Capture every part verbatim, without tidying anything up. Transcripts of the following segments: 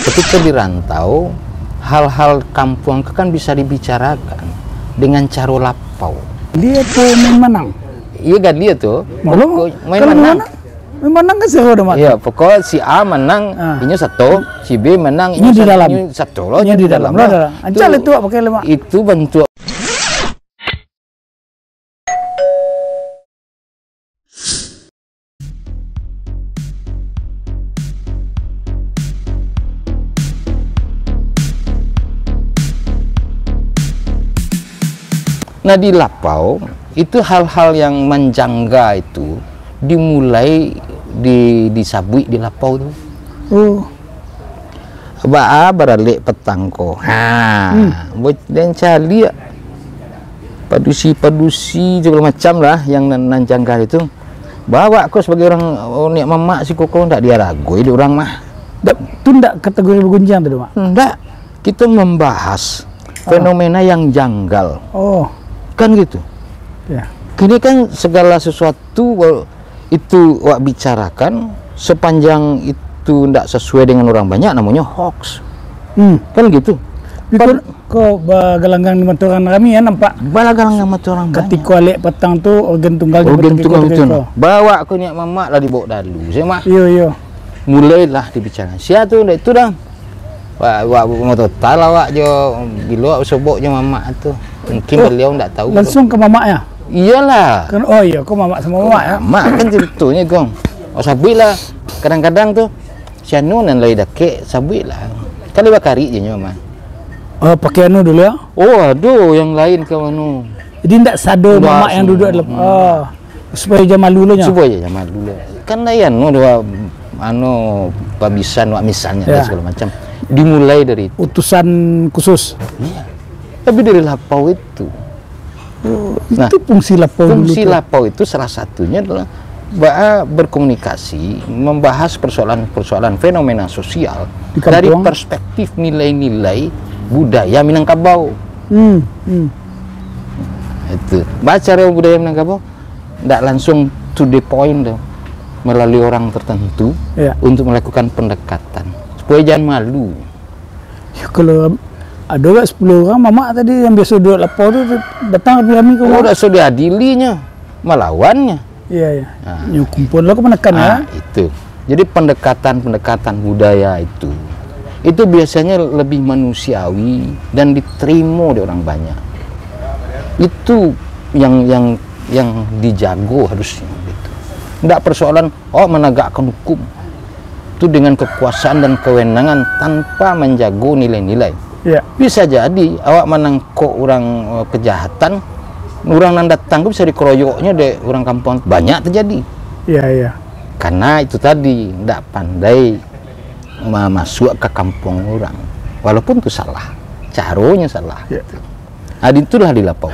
Ketika di rantau, hal-hal kampuang tu kan bisa dibicarakan dengan caro lapau. Dia tu main manang. Iya, kan dia tu. Maklum, pokok main kalau manang. Main manang, main manang kan seru dah, Mak. Iya, pokok si A manang, ah, inyo sato, si B manang, inyo di dalam. Inyo sato lo, inyo di dalam lah. Ancak lah tu, Mak, pakai lemak. Itu bentuk Nah, di lapau, itu hal-hal yang manjangga itu dimulai di, disabuik di lapau tu. Oh. Baa baralek patang ko. Ha, hmm, buek den caliak. Padusi-padusi sagalo macam lah yang nan, nan janggal itu. Baa awak ko sabagai urang, oh, niak mamak siko ko ndak diaragoi dek urang mah. Ndak, tu ndak kategori bagunjiang tu, Mak? Ndak. Kita membahas, ah, fenomena yang janggal. Oh. Kan gitu. Ya. Kini kan segala sesuatu, eh, itu awak bicarakan, sepanjang itu ndak sesuai dengan orang banyak, namonyo hoax. Hmm. Kan gitu. Tapi pad- ko, ko bagalanggang di mato urang rami ya nampak. Bagalanggang mato urang banyak. Katiko alek patang tu, organ tunggal. Organ tunggal tu. Baa awak ko niak mamak lah dibaok dalu, saya mah. Iyo, iyo. Mulailah dibicarakan. Sia tu ndak itu dah. Wak, wak, wak total awak jo, bilo awak sobok jo mamak tu. Mungkin, oh, beliau ndak tahu. Langsung ka mamak ya? Iyolah. Kan, oh iyo, ko mamak samo mamak ya? Mamak kan ceritonyo, Gong. Oh, sabuiklah. Kadang-kadang tu, si anu nan lai dakek, sabuiklah. Kan lai bakarik je nyo mah. Oh, pakai anu dulu ya? Oh, ado yang lain ka anu. Jadi ndak sado mamak yang duduak dalam. Hmm. Oh. Supayo jan malu lo nyo. Supayo jan malu lo. Kan lain anu, anu, pabisan, wak misalnyo, ya, dan segala macam. Dimulai dari itu. Utusan khusus. Iya. Tapi dari lapau itu. Oh, nah, itu fungsi lapau dulu. Fungsi lapau itu salah satunya adalah ba-, berkomunikasi, membahas persoalan-persoalan fenomena sosial dari perspektif nilai-nilai budaya Minangkabau. Hmm, hmm. Itu. Baa caro budaya Minangkabau, ndak langsung to the point tu, melalui orang tertentu, ya, untuk melakukan pendekatan. Supayo jan malu. Ya, kalau ado gak sepuluh urang mamak tadi yang biaso duduak lapau tu, datang rami-rami ka rumah. Oh, dak usah diadili nyo, malawan nyo. Iya, iya. Nah. Nyo kumpul lah, aku menekan, ya. Ah, itu. Jadi pendekatan-pendekatan budaya itu, itu biasanya lebih manusiawi dan diterima oleh orang banyak. Itu yang, yang, yang dijago harusnya gitu. Ndak persoalan, oh, menegakkan hukum. Itu dengan kekuasaan dan kewenangan tanpa menjago nilai-nilai. Ya. Bisa jadi awak manangkok urang, eh, kejahatan, urang nan datang tu bisa dikeroyoknyo dek urang kampuang. Banyak terjadi. Iya, iya. Karena itu tadi, ndak pandai ma-, masuak ka kampuang urang. Walaupun tu salah, caronyo salah. Ya. Nah, di, itulah di lapau.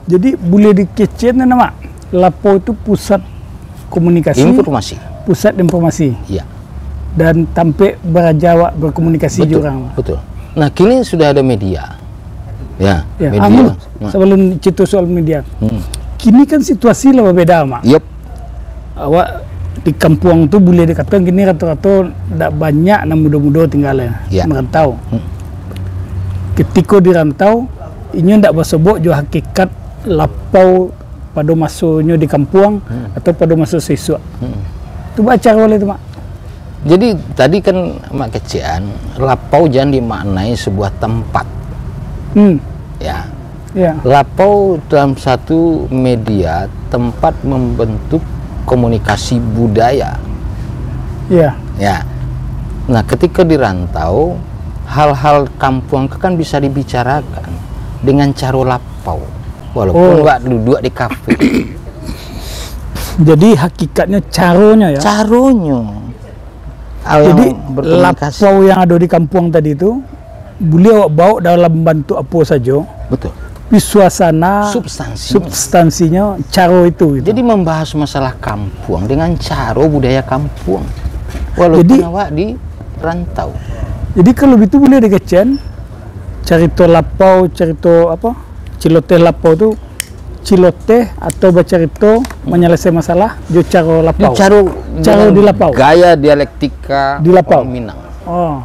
Jadi, buliah dikecekan, Mak, lapau itu pusat komunikasi. Informasi. Pusat informasi. Iya. Dan tampek baraja awak berkomunikasi jo urang. Betul, betul. Nah, kini sudah ada media. Ya, ya, media. Anu, nah, sebelum cerita soal media. Hmm. Kini kan situasi lah berbeda, Mak. Yup. Awak di kampuang tu buliah dikatokan kini rato-rato dak banyak nan mudo-mudo tinggal, ya, merantau. Hmm. Ketiko di rantau, inyo ndak basobok jo hakikat lapau pado masonyo di kampuang, hmm, atau pado maso sisuak. Hmm. Tu baa caro lai tu, Mak? Jadi, tadi kan Mak kecekan, lapau jan dimaknai sebuah tempat. Hmm. Ya. Ya. Lapau dalam satu media, tempat membentuk komunikasi budaya. Ya. Ya. Nah, ketika di rantau, hal-hal kampuang kan bisa dibicarakan dengan caro lapau. Walaupun, oh, awak duduak di kafe. Jadi, hakikatnyo caronyo, ya? Caronyo. Jadi, lapau yang ado di kampuang tadi tu, buliah awak baok dalam bantuak apo sajo. Betul. Tapi suasana, substansinyo, substansinyo caro itu, gitu. Jadi, membahas masalah kampuang dengan caro budaya kampuang. Walaupun awak di rantau. Jadi, kalau itu buliah dikecekan, carito lapau, carito apo, celoteh lapau tu, ciloteh atau bacarito, manyalasai masalah jo caro lapau. Caro, caro di lapau. Gaya dialektika di lapau. Orang Minang. Oh,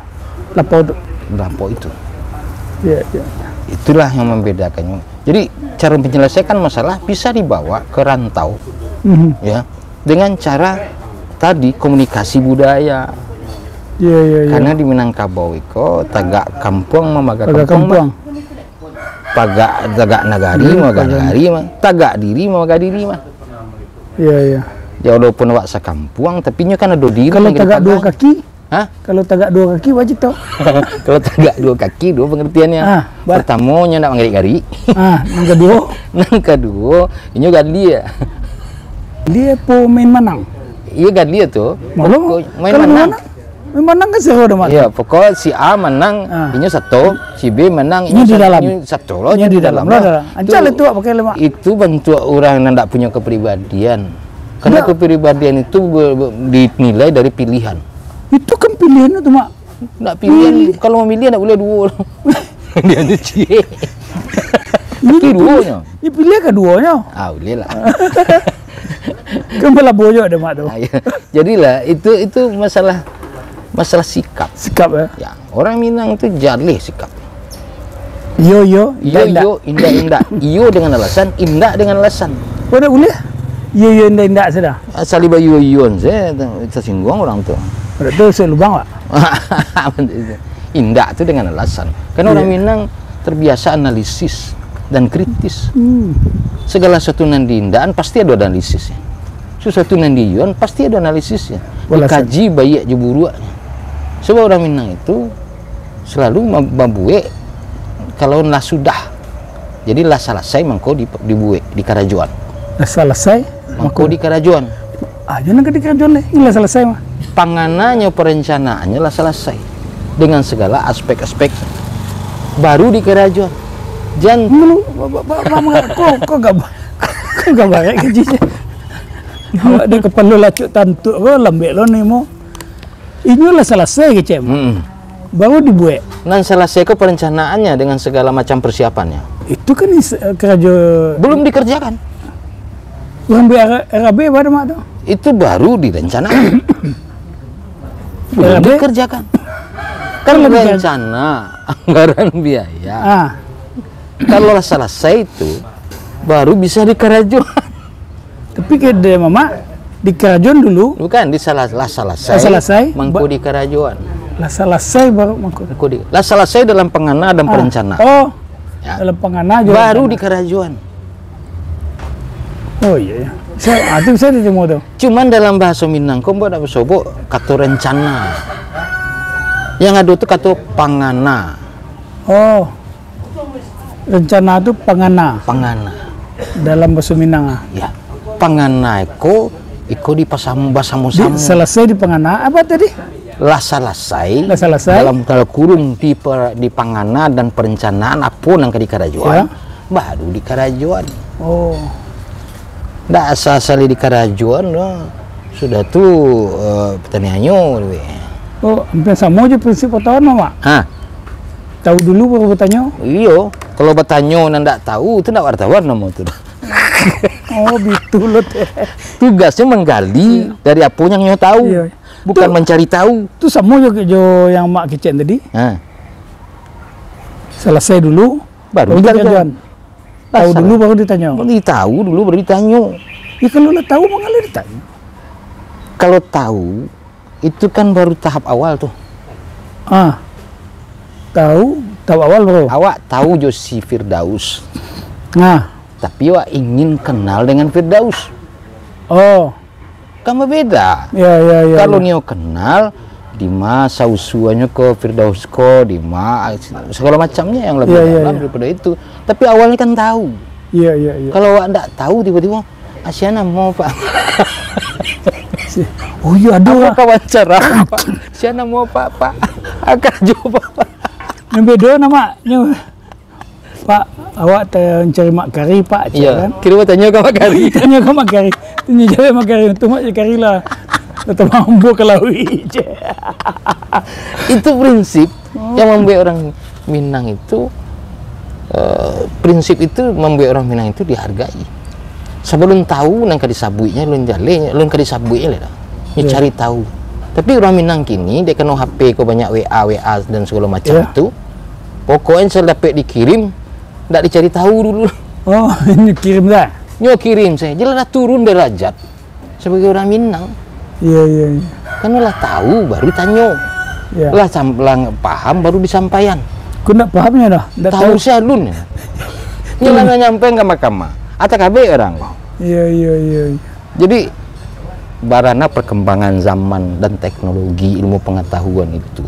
lapau tu. Lapau itu. Ya, ya. Itulah yang membedakannya. Jadi, cara menyelesaikan masalah bisa dibawa ke rantau, Mhm. ya, dengan cara tadi komunikasi budaya. Ya, ya, ya. Karena di Minangkabau iko, tagak kampuang mamaga kampuang. Tagak kampuang. Paga-, tagak nagari, hmm, maga paga nagari mah, tagak diri, maga diri mah. Iya, iya. Ya, walaupun awak sakampuang, tapi nyo kan ado diri. Kalau nan ka tagak duo dipagakan. Kaki? Hah? Kalau tagak duo kaki, wajib tu. Kalau tagak duo kaki, duo pengertiannya. Ah, ba- Pertamo, nyo nak manggarik-garik. Ah, nan kaduo? Nan kaduo, inyo galia. Galia po main manang? Iya, galia tu. Maklum, pokok main kalau manang. Manang? Manang kan seru dah, Mak. Iya, pokok si A manang, ah, inyo sato, si B manang, inyo di dalam. Inyo sato lah, inyo di dalam lah. Ancak lah tu, Mak, pakai lah, Mak. Itu bantuak urang nan ndak punyo kepribadian. Karena kepribadian itu be-, be-, dinilai dari pilihan. Itu kan pilihan tu, Mak. Ndak pilihan. Pilih. Kalau mamilih ndak buliah duo. Dia tu ciek. Ini duonyo. Ini pilihan kaduonyo. Ah, buliah lah. Kan balabo jo dah, Mak, tu. Ah, iya. Jadilah, itu, itu masalah, masalah sikap. Sikap, ya? Ya, orang Minang tu jaleh sikap. Iyo, iyo, iyo, indak, indak. Iyo, indak, indak. Iyo dengan alasan, indak dengan alasan. Oh, dah buliah? Iyo, iyo, indak, indak sudah. Asal iba iyo-iyoan saja, tersinggung orang tu. Berarti usik lubang, Pak? Indak tu dengan alasan. Karena orang Minang terbiasa analisis dan kritis. Hmm. Segala sesuatu nan diindakan pasti ada analisisnya. Sesuatu nan diiyoan pasti ada analisisnya. Alasan. Dikaji baiak jo buruaknya. Sebab orang Minang itu selalu ma-, mambuek kalau lah sudah. Jadi lah salasai mangko di-, dibuek, dikarajoan. Lah salasai mangko dikarajoan. Ah, jan ka dikarajoan deh. Ini lah salasai mah. Pangananyo, perencanaannyo lah salasai dengan segala aspek-aspek. Baru dikarajoan. Jan. Dulu, ba-, ba-, ba-, ba-, ko, ko gak ba-, ko gak barek gaji je. Awak dah kepala lacuk tantuk ko, lambek lo ni mo. Inyo lah salasai kecek. Mm-mm. Baru dibuek. Nan salasai ko perencanaannyo dengan segala macam persiapannya. Itu kan is-, karajo. Belum dikerjakan. Urang buek R-, R A B pada mak tu. Itu baru direncanakan. Belum dikerjakan. Kan rencana, anggaran, biaya. Ah. Kalau lah salasai itu, baru bisa dikarajoan. Tapi kecek mamak, dikarajoan dulu. Bukan, di salah, lah salasai, lah salasai, mangko ba-, dikarajoan. Lah salasai baru mangko. Mangko di-, lah salasai dalam pangana dan perencana. Oh, ya. Dalam pangana jo baru rencana. Dikarajoan. Oh, iya, iya. Sa-, ah, tu bisa diterima tu. Cuman dalam bahasa Minang, ko buat nak basobok kato rencana. Yang ado tu kato pangana. Oh. Rencana tu pangana. Pangana. Dalam bahasa Minang, ah. Ya. Pangana iko, iko dipasam-, basamo-samo. Di, salasai di pangana, apa tadi? Lah salasai. Lah salasai. Dalam, dalam kurung di per-, di pangana dan perencanaan apo nan ka dikarajoan, ya, baru dikarajoan. Oh. Ndak asa-asa lai dikarajoan doh. Sudah tu, eh, pertanyaannyo, weh. Oh, hampir samo jo prinsip wartawan, Mak. Ha. Tahu dulu baru bertanya? Iyo, kalau bertanya nan ndak tahu, itu ndak wartawan namo tu doh. Oh, betul lo teh. Tugasnya menggali, iya, dari apa yang nyo tahu, iya, bukan tu, mencari tahu. Tu samo jo, jo yang Mak kecek tadi. Ha. Selesai dulu, baru baru dikarajoan. Tahu dulu baru ditanyo. Tahu dulu baru ditanyo. Ya, kalau lah tahu, mangalo ditanyo? Kalau tahu, itu kan baru tahap awal tu. Ah. Tahu, tahap awal baru. Awak tahu jo si Firdaus. Nah. Tapi awak ingin kenal dengan Firdaus. Oh. Kan berbeda. Ya, ya, ya. Kalau ya. Nio kenal, di ma sausuanyo ko, Firdaus ko, di ma, segala macamnya yang lebih ya, ya, dalam ya. Daripada itu. Tapi awalnya kan tahu. Iya, iya, iya. Kalau awak ndak tahu, tiba-tiba, "Ah, sia namo, Pak?" Si-, oh iya, ada. Apa lah. Kawan cara, Pak? "Sia namo, Pak, Pak?" "Ah, karajo, Pak." Yang beda nama, yang, "Pak, awak te-, mencari Mak Kari, Pak," cek iya. Kan? Kira bertanya ke Mak Kari. Tanya ke Mak Kari. Tanya jawab Mak Kari. Untung Mak Kari lah. Tetap mampu ke lawi, cek. Itu prinsip oh. Yang membuat orang Minang itu Eh, prinsip itu mambuek urang Minang itu dihargai. Sabalun tahu nan ka disabuiknyo, alun jaleh, alun ka disabuik lai dah. Nyo cari tahu. Tapi urang Minang kini, dek kano H P ko banyak W A, W A dan sagalo macam tu, pokoknyo asal dapek dikirim, ndak dicari tahu dulu. Oh, nyo kirim dah? Nyo kirim sajo, jelas dah turun derajat. Sabagai urang Minang. Iya, iya, iya. Kan lah tahu, baru ditanyo. Iya. Lah sam-, lah paham, baru disampaian. Kok ndak pahamnyo dah? Ndak tahu. Tahu si alun. Nyo lah nyampaian ka mahkamah. Atau kabek urang ko. Iya, iya, iya, iya. Jadi, barana perkembangan zaman dan teknologi ilmu pengetahuan itu,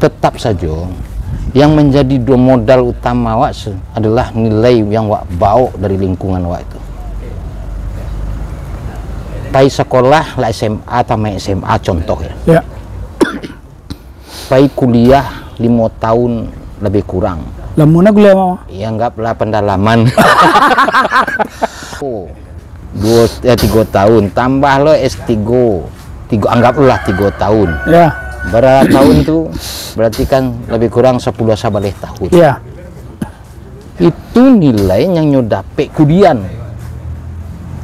tetap sajo, yang manjadi do-, modal utama awak se-, adalah nilai yang awak bawok dari lingkungan awak itu. Pai sakolah, lah S M A, tamaik S M A, contoh ya. Ya. Pai kuliah limo tahun lebih kurang. Lamo nah kuliah, Mak? Ya, anggaplah pendalaman. Oh. Duo, eh, tigo tahun, tambah lo S tigo. Tigo, anggaplah tigo tahun. Ya. Bara tahun tu, berarti kan lebih kurang sapuluah sabaleh tahun. Ya. Itu nilai yang nyo dapek kudian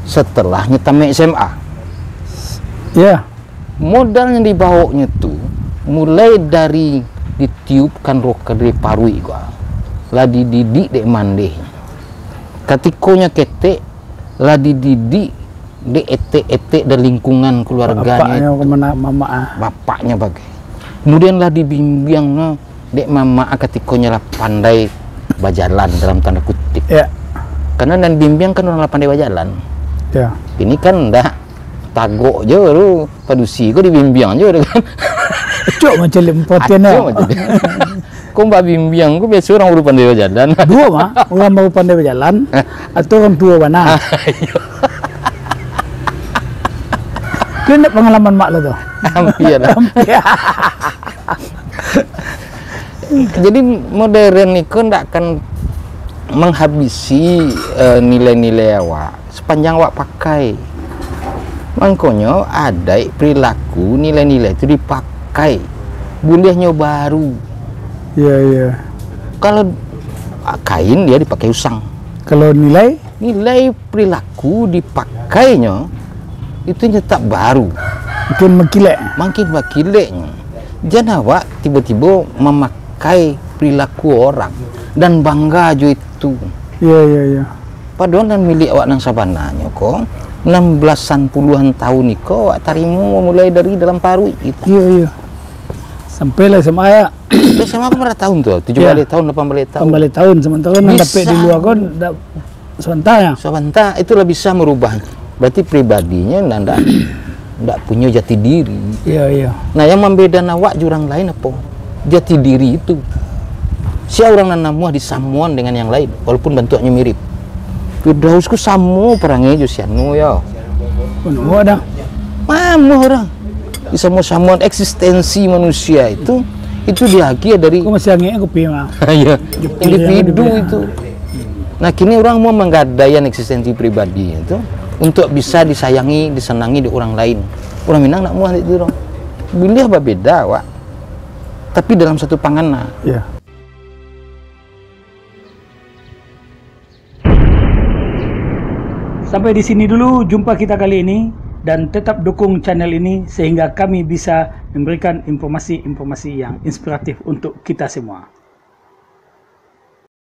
setelah nyo tamaik S M A. Ya. Modal yang dibawoknyo tu, mulai dari ditiupkan roh dari paruik ko, lah dididik dek mandehnyo. Katikonyo ketek, lah dididik dek etek-etek dan lingkungan keluarganyo. Bapaknyo itu. Kemana, mamak, ah? Bapaknyo bagai. Kemudian lah dibimbiangnyo dek mamak katikonyo lah pandai bajalan, dalam tanda kutip. Ya. Karena nan bimbiang kan urang lah pandai bajalan. Ya. Ini kan ndak, tagok jo tu, padusi ko dibimbiang jo tu kan. Acok macam lempatian. Acok macam tu. Ko mbak bimbiang ko biaso urang baru pandai bajalan. Duo mah, urang baru pandai bajalan, atau urang tuo bana. Ah, iyo. Kau indak pengalaman mak lo tu? Hampir lah. Hampir. Jadi modern niko ndak akan menghabisi, eh, nilai-nilai awak sepanjang awak pakai. Mangkonyo adaik, perilaku, nilai-nilai tu dipakai. Buliahnyo baru. Iya, iya. Kalau kain dia dipakai usang. Kalau nilai? Nilai perilaku dipakainyo, itu tetap baru. Makin bakilek. Makin bakileknyo. Jan awak tibo-tibo mamakai perilaku orang dan bangga jo itu. Iya, iya, iya. Padahal nan milik awak nan sabananyo ko, enam belasan puluhan tahun iko awak tarimo mulai dari dalam paruik itu. Iya, iya. Sampailah S M A ya. Sampai S M A kan bara tahun tu, tujuh baleh tahun, lapan baleh tahun. Lapan baleh tahun, sementara nan dapek di lua ko ndak sabanta ya? Sabanta, itulah bisa merubah. Berarti pribadinyo ndak, ndak, ndak punyo jati diri. Iya, iya. Nah, yang mambedakan awak jo urang lain apo? Jati diri itu. Sia urang nan namuah disamoan dengan yang lain, walaupun bantuaknyo mirip. Firdaus ko samo parangai jo si anu yo. Namuah dah. Namuah urang. Disamo-samoan eksistensi manusia itu, itu diagiah dari. Kok masih angin kopi mah? Iya. Individu itu. Nah, kini urang mau manggadaian eksistensi pribadi itu untuk bisa disayangi, disenangi di urang lain. Urang Minang ndak muah itu, urang. Buliah babeda, awak. Tapi dalam satu pangana. Iya. Sampai di sini dulu jumpa kita kali ini, dan tetap dukung channel ini sehingga kami bisa memberikan informasi-informasi yang inspiratif untuk kita semua.